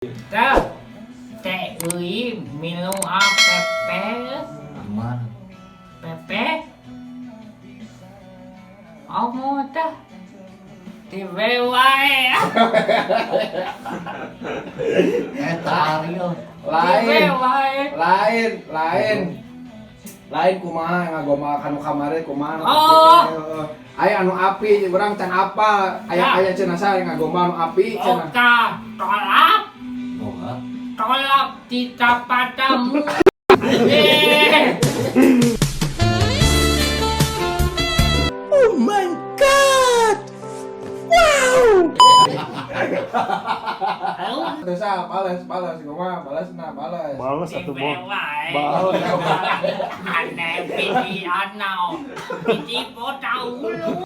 Tah, teh euy milu APP. Gimana? PP. Oh, tah. Di wae. Eta Ariel. Lain. Wae. Lain, lain. Lain kumaha ngagomal kanu kamari kumaha nu Oh. api teh, heeh. Aya anu api urang can apal, aya aya cenah saha ngagomal anu api cenah. Oka tolak, Boga. Tolak tidak padamu. Eh. Oh my God! Wow! Aduh, Terus ah, balas, balas kumaha, balas nah, balas. Balas atuh, Bo. wae. Balas. Aneh pidi anau. Pidi bota ulu.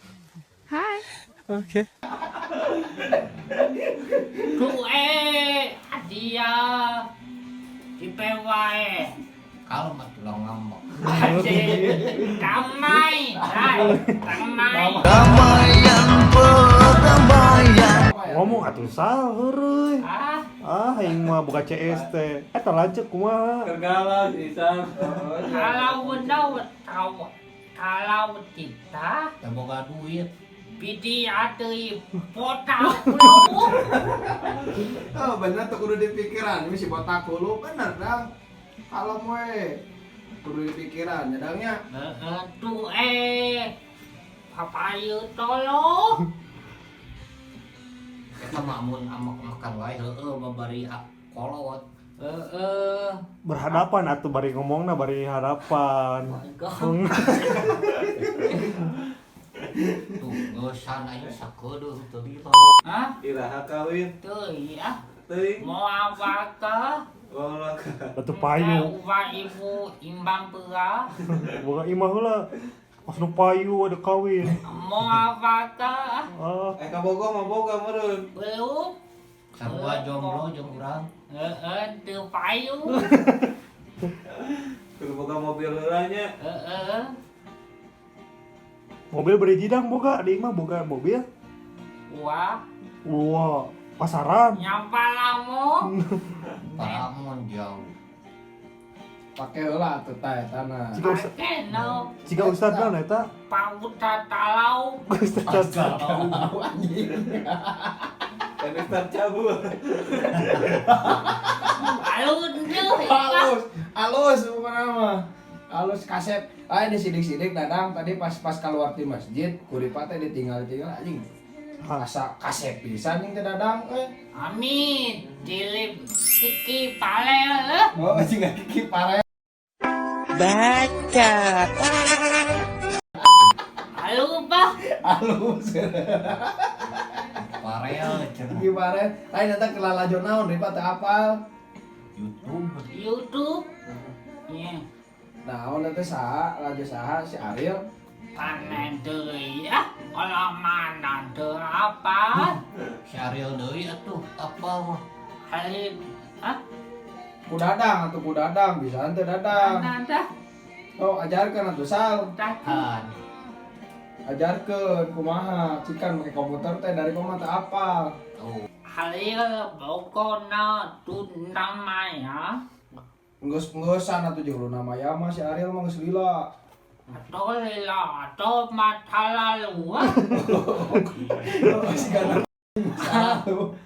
Hai. Oke. Tu eh dia di wae. Kalau mah tulang ngambek. Damai, hai, damai. Ngomong atuh Sal heureuy. Ah, Ah, aing mah boga CS teh. Eta lanceuk kumaha? Tergalau si Isam. Kalau benar tahu, kalau tidak Teu boga duit. pidi atei bota ulu. Oh, bener tuh kudu dipikiran, ini si botak hulu bener dang. Kalau we kudu dipikiran, nyadangnya. Heeh, tu eh papayu tolong. Eta mah amun amak makan wae heueuh babari kolot. Heeh. Berhadapan atuh bari ngomongna bari hadapan. Tuh geusan aing sakedeung teu lila. Hah? Iraha kawin. Tuh iya. Teuing. Mau apa ke? Wong lah. Batu payu. Ubah ibu imbang pera. Boga imah heula. Pas nu payu ada kawin. Mau apa ke? Ah, Eh ka Bogor mah boga meureun. Belum. Sarua jomblo jeung urang. Heeh, teu payu. Kudu boga mobil heula nya. Heeh. Mobil beri jidang boga, di imah boga mobil. Wah, Wah, pasaran. Nyampa lamu. Paramun jauh. Pake heula atuh tah eta na. Jika ustad, Pakai no. jika ustad naon eta? Pauta talau. Ustad. Anjing. Kan Ustad cabul. Alun deh. Halus, halus bukan nama. Halus kasep. Ah ini sidik-sidik dadang tadi pas pas keluar di masjid, kuripa teh ditinggal-tinggal anjing. Asa kasep pisan anjing teh dadang eh. Amin. Dilip kiki palel. Eh. Oh, anjing kiki pare. Baca. Alun bah. Halus. Parel cenah. Kiki pare. Lain eta kelalajo naon ripa teh apal. YouTube. YouTube. Ya. Naon teh saha, lajo saha si Ariel. Panen deui ah. Kalau mana teu apa? Si Ariel deui atuh apal mah. Alin ah Ku dadang atuh ku dadang bisa teu dadang. mana dah? Oh, ajarkeun atuh Sal. Dah. Han. Ajarkeun kumaha cikan make komputer teh dari kumaha teh apal. Tuh. Halil bokona tunamaya Geus ngeusan atuh jeung Luna Maya mah si Ariel mah geus lila. atau lila atau mata lalu ah. Si gana selalu.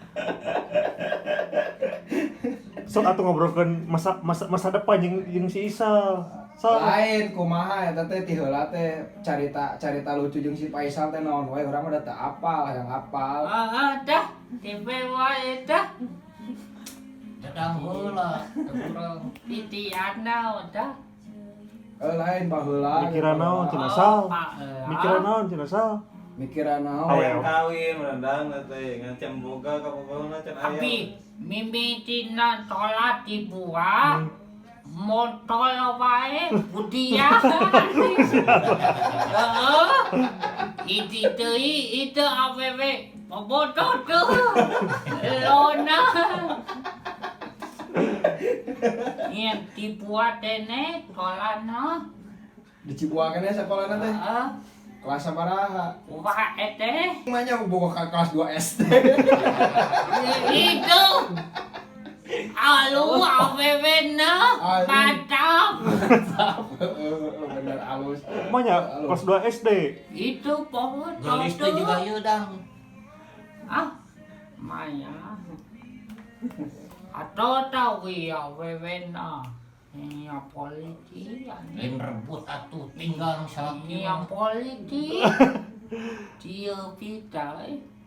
Sok atuh ngobrolkeun masa masa masa depan jeung jeung si Isal. Sal. Lain kumaha eta teh ti heula teh carita carita lucu jeung si Faisal teh naon wae urang mah da teu apal hayang apal. Ah, ah, dah di wae dah. Dadang heula teu urang. Di ana dah. Eh lain baheula. Mikiran naon cenah Oh, Sal? Pak, eh, Mikiran naon cenah Sal? Mikiran naon? Awe. Hayang kawin merendang teh ngan can boga ka Bogorna can aya. Tapi mimitina sholat dibuat motor wae budia. Heeh. Itu deui itu awewe bobotoh tuh. Lona. Yang dibuat dene tolana. Di Cibuah keneh sekolahna teh. Heeh. Kelas sabaraha? Wah ete Manya boga ka kelas 2 SD. itu. Alu awewe na mantap. Heeh, bener alus. Emangnya kelas 2 SD. Itu pohon Gelis teh juga ieu Dang. Ah, maya. Atau tahu ya awewe na. Iya politik. Lain rebut atuh tinggal salaki. Iya politik. Dia pita.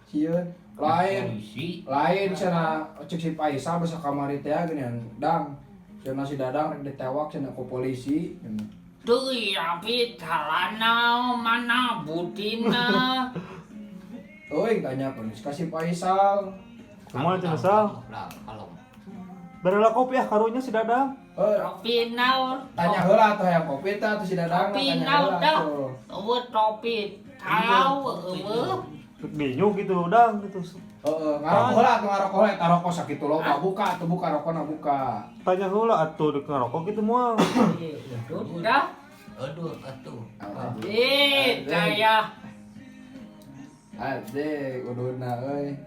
Sieun lain Polisi. lain cenah cek si Paisa basa kamari teh geuningan Dang. Cenah si Dadang rek ditewak cenah ku polisi. Tuh ya pita lana mana butina. Euy tanya ka si Paisal. Kumaha cenah Sal? Lah, kalau Barela kopi ah karunya si Dadang. Eh, Topi nau. tanya heula atuh hayang kopi teh atuh si Dadang Topi tanya nau heula dah. atuh. Eueuh topi tahu eueuh. Bingung gitu Dang gitu. Heeh, ngarokok heula atuh ngarokok heula eta rokok sakitu loba buka atuh buka rokona buka. Tanya heula atuh dek ngarokok gitu moal. Udah. Aduh atuh. Eh, saya Ade, uduna euy.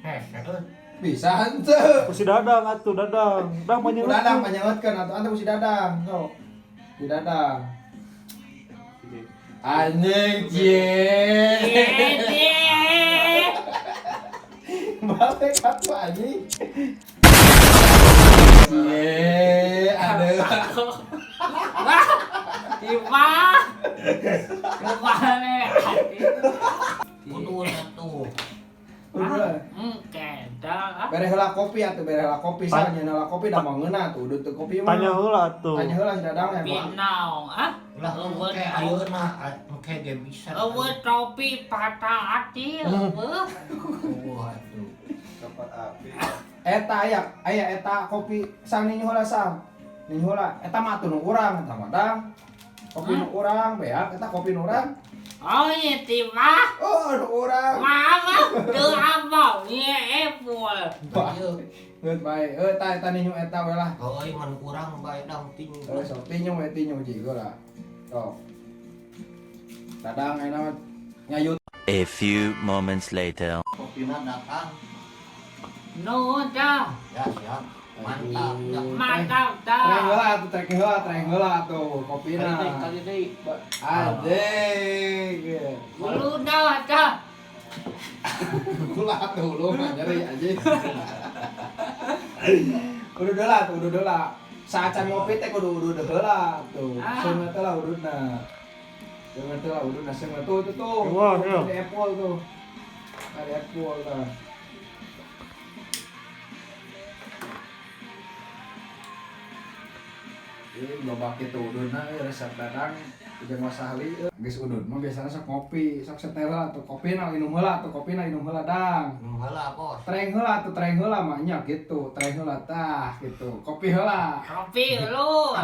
Heh, aduh. Bisa henteu. Ku si Dadang atuh Dadang. Dang Ku panyeungeutkeun. Dadang panyeungeutkeun atuh atuh ku si Dadang sok. Si Dadang. Anjing cie. Cie. Balik atuh anjing. Cie, aduh. Wah, tiba. Kemana? Kudu atuh. Udah. Kedah. Bere heula kopi atuh bere heula kopi sah nyeuna heula kopi da mau ngeunah tuh udut teu kopi mah. Tanya heula atuh. Tanya heula si Dadang ya. Pinau, ah? Lah engke ayeuna engke ge bisa. Eueuh topi patah hati, eueuh. Eueuh atuh. Dapat api. Eta aya aya eta kopi sang ninyu heula sang. Ninyu heula eta mah atuh nu urang eta mah Dang. Kopi nu urang beak eta kopi nu urang. Oh, iya tiba. Oh, nu urang. Maaf, teu apa, ieu Apple. Ieu Geus bae. Heuh eta eta ninyu eta we lah. euy mun urang bae Dang ting. Heuh sok tinyu we tinyu jiga lah. Sok. Dadang ayeuna mah ngayut A few moments later. Kopina datang. Nu dah. Ya siap. Mantap. Ya. Mantap Treng dah. heula atuh treng heula treng heula atuh kopina. Kali deui. Anjing. Lu dah dah. Gula atuh lu mah nyeri anjing. Kudu heula atuh kudu heula. Saacan ngopi teh kudu udud heula tuh. Ah. Seungeut teh lah ududna. Seungeut teh lah ududna seungeut tuh tuh tuh. Wah, iya. Ada Apple tuh. Ada Apple tah. Ih, loba kitu ududna euy resep Dadang jeung Mas Ahli euy. Geus udud mah biasana sok ngopi, sok setel heula atuh kopina minum heula atuh kopina minum heula Dang. Heula bos. Treng heula atuh treng heula mah nya gitu, treng heula tah gitu. Kopi heula. Kopi lu.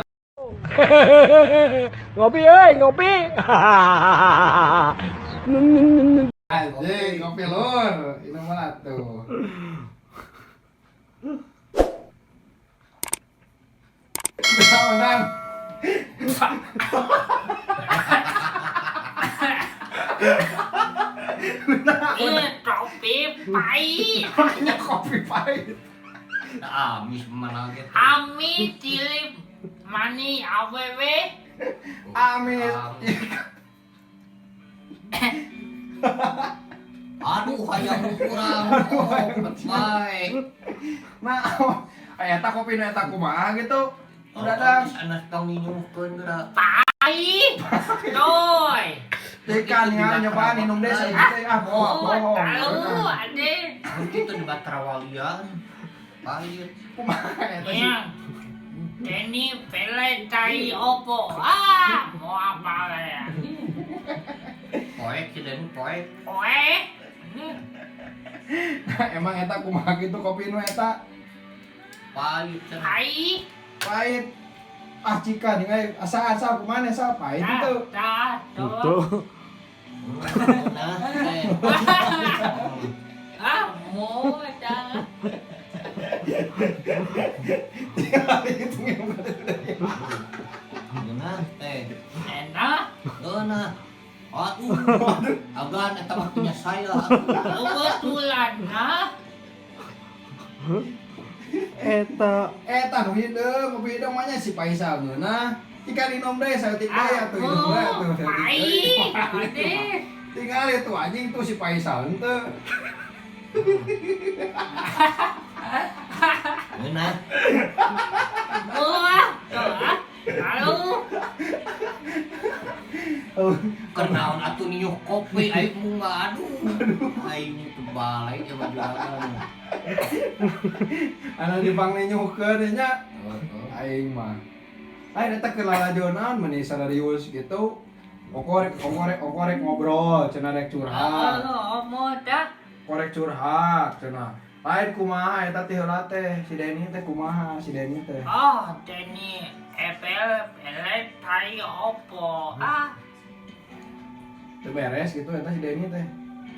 Ngopi euy, ngopi. Anjing, kopi lur. Minum heula tuh. Bisa menang. Ieu topi pahit. Makanya kopi pahit. Nah, amis mana gitu. Ami tilip mani awewe. Amis. Aduh, hayang kurang. Baik. Nah, eta kopi nu eta kumaha gitu. Udah Dang. Anak tong nyinyuhkeun geura. Pahit. Toy. Ikan ya nyobaan minum deh saya teh ah bohong Oh, bohong. tahu ade. Kitu di Batrawalian. Pahit. Kumaha eta sih? Yang Denny pele tai opo. Ah, mau apa ya? Poek si Denny poek. Oe. Emang eta kumaha gitu kopi nu eta Pahit cenah. Pahit. pahit. Ah cika nih euy asa asa kumaha asa pahit Dah, itu. dah, tuh. Tuh. Nah, teh. Ah, mau dah. Itu nginum Nah, teh. Enak. Geunah. Aduh. Agan eta mah punya saya. Kebetulan, nah. Eta. Eta nu hideung, kopi hideung mah nya si Faisal ngeunah. Ikan inom deh, saeutik deui atuh inum we atuh saeutik deui. Pahit. Ade. Tinggal itu anjing tuh si Faisal henteu. Ngeunah. Wah, tuh ah. Lalu Oh, Kenaon atuh niuh kopi aing munga aduh. Aing teu balik ya juragan. Anak di nyuhkeun nya. Heeh. Aing mah. Aing eta keur lalajonan meni serius gitu. Okorek okorek okorek ngobrol cenah rek curhat. Oh, mau dah. Korek curhat cenah. Lain kumaha eta teh heula teh si Denny teh kumaha si Denny teh. Oh, Denny, ebel belet tai opo? Ah, Teu beres gitu eta si Denny teh.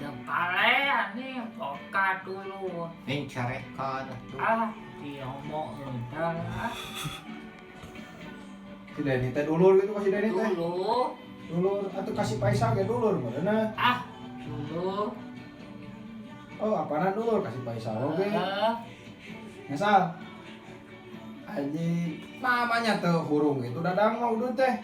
Tebale nih boka dulu. Aing carekan atuh. Ah, diomong udah lah. Si Denny teh dulur gitu ka si Denny teh. Dulu, Dulur atuh kasih Faisal ge dulur meureunna. ah, dulu. Oh, apaan dulur kasih Faisal oge. Ah, Misal anjing namanya tuh hurung itu dadang mah udah teh.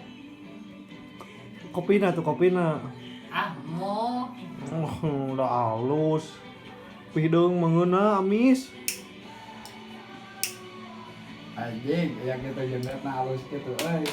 Kopina tuh kopina. Ah, mau. Oh, udah halus. Hideung mengeuna amis. Anjing yang gitu jenetna halus gitu euy.